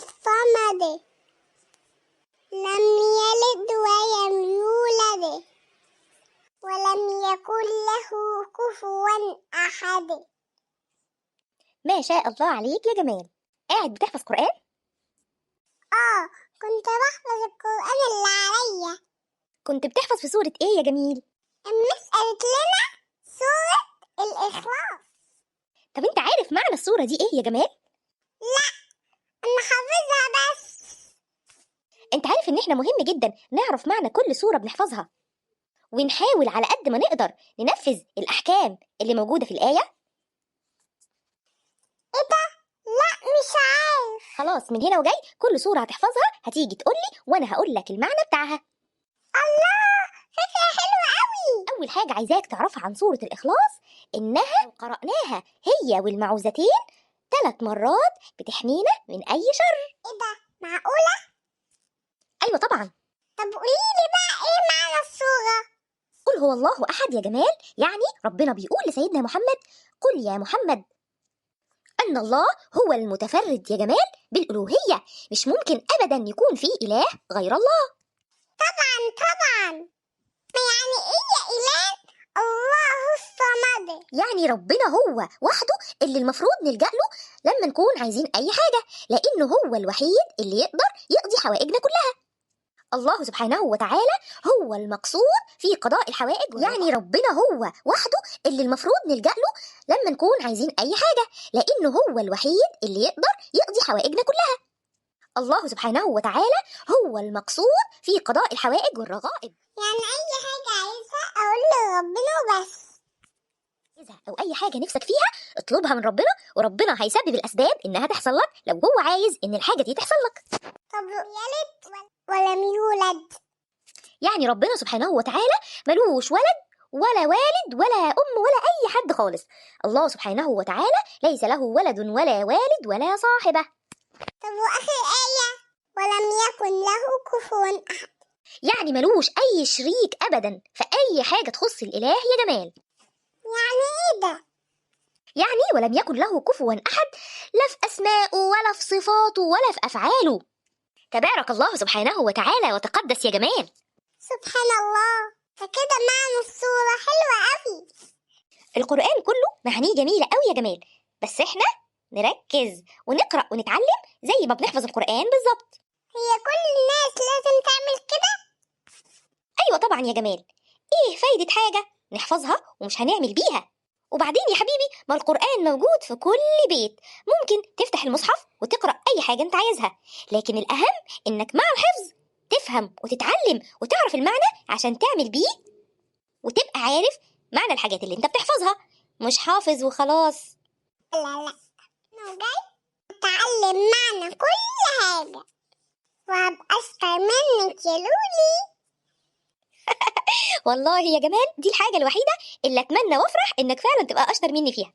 الصمد، لم يلد ولم يولد ولم يكن له كفوا أحد. ما شاء الله عليك يا جمال، قاعد بتحفظ قرآن؟ آه، كنت بحفظ القرآن اللي عليا. كنت بتحفظ في سورة إيه يا جميل؟ المس قالت لنا سورة الإخلاص. طب أنت عارف معنى السورة دي إيه يا جمال؟ لا، أنا حافظها بس. أنت عارف إن إحنا مهم جدا نعرف معنى كل سورة بنحفظها، ونحاول على قد ما نقدر ننفذ الأحكام اللي موجودة في الآية؟ إيه ده؟ لا مش عارف. خلاص، من هنا وجاي كل سورة هتحفظها هتيجي تقولي وأنا هقول لك المعنى بتاعها. الله، فكرة حلوة قوي. أول حاجة عايزاك تعرفها عن سورة الإخلاص إنها لو قرأناها هي والمعوذتين 3 مرات بتحمينا من أي شر. إيه ده؟ معقولة؟ أيوة طبعا. طب قوليلي بقى إيه معنى السورة؟ قل هو الله أحد يا جمال، يعني ربنا بيقول لسيدنا محمد قل يا محمد أن الله هو المتفرد يا جمال بالألوهية، مش ممكن أبدا يكون في إله غير الله. طبعا طبعا. يعني إيه يا إله؟ الله الصمد. يعني ربنا هو وحده اللي المفروض نلجأ له لما نكون عايزين أي حاجة، لأنه هو الوحيد اللي يقدر يقضي حوائجنا كلها. الله سبحانه وتعالى هو المقصود في قضاء الحوائج، يعني ربنا هو وحده اللي المفروض نلجأ له لما نكون عايزين أي حاجة، لأنه هو الوحيد اللي يقدر يقضي حوائجنا كلها. الله سبحانه وتعالى هو المقصود في قضاء الحوائج والرغائب. يعني أي حاجة عايزها أقول لربنا وبس. إذا أو أي حاجة نفسك فيها اطلبها من ربنا، وربنا هيسبب الأسباب إنها تحصل لك لو هو عايز إن الحاجة دي تحصل لك. طب يلد ولم يولد؟ يعني ربنا سبحانه وتعالى ملوش ولد ولا والد ولا أم ولا أي حد خالص. الله سبحانه وتعالى ليس له ولد ولا والد ولا صاحبة. طب وآخر آية ولم يكن له كفوا أحد، يعني ملوش أي شريك أبدا في أي حاجة تخص الإله يا جمال. يعني إيه ده؟ يعني ولم يكن له كفوا أحد، لا في أسمائه ولا في صفاته ولا في أفعاله. تبارك الله سبحانه وتعالى وتقدس يا جمال. سبحان الله، فكده معنى الصورة حلوة قوي. القرآن كله معانيه جميلة قوي يا جمال، بس احنا نركز ونقرأ ونتعلم زي ما بنحفظ القرآن بالظبط. هي كل الناس لازم تعمل كده؟ أيوة طبعا يا جمال. إيه فايدة حاجة نحفظها ومش هنعمل بيها؟ وبعدين يا حبيبي ما القرآن موجود في كل بيت، ممكن تفتح المصحف وتقرأ أي حاجة أنت عايزها، لكن الأهم إنك مع الحفظ تفهم وتتعلم وتعرف المعنى عشان تعمل بيه وتبقى عارف معنى الحاجات اللي أنت بتحفظها، مش حافظ وخلاص. لا لا، أنا جاي أتعلم معنى كل حاجة وهبقى أشطر منك يا لولي. والله يا جمال دي الحاجة الوحيدة اللي أتمنى وأفرح إنك فعلا تبقى أشطر مني فيها.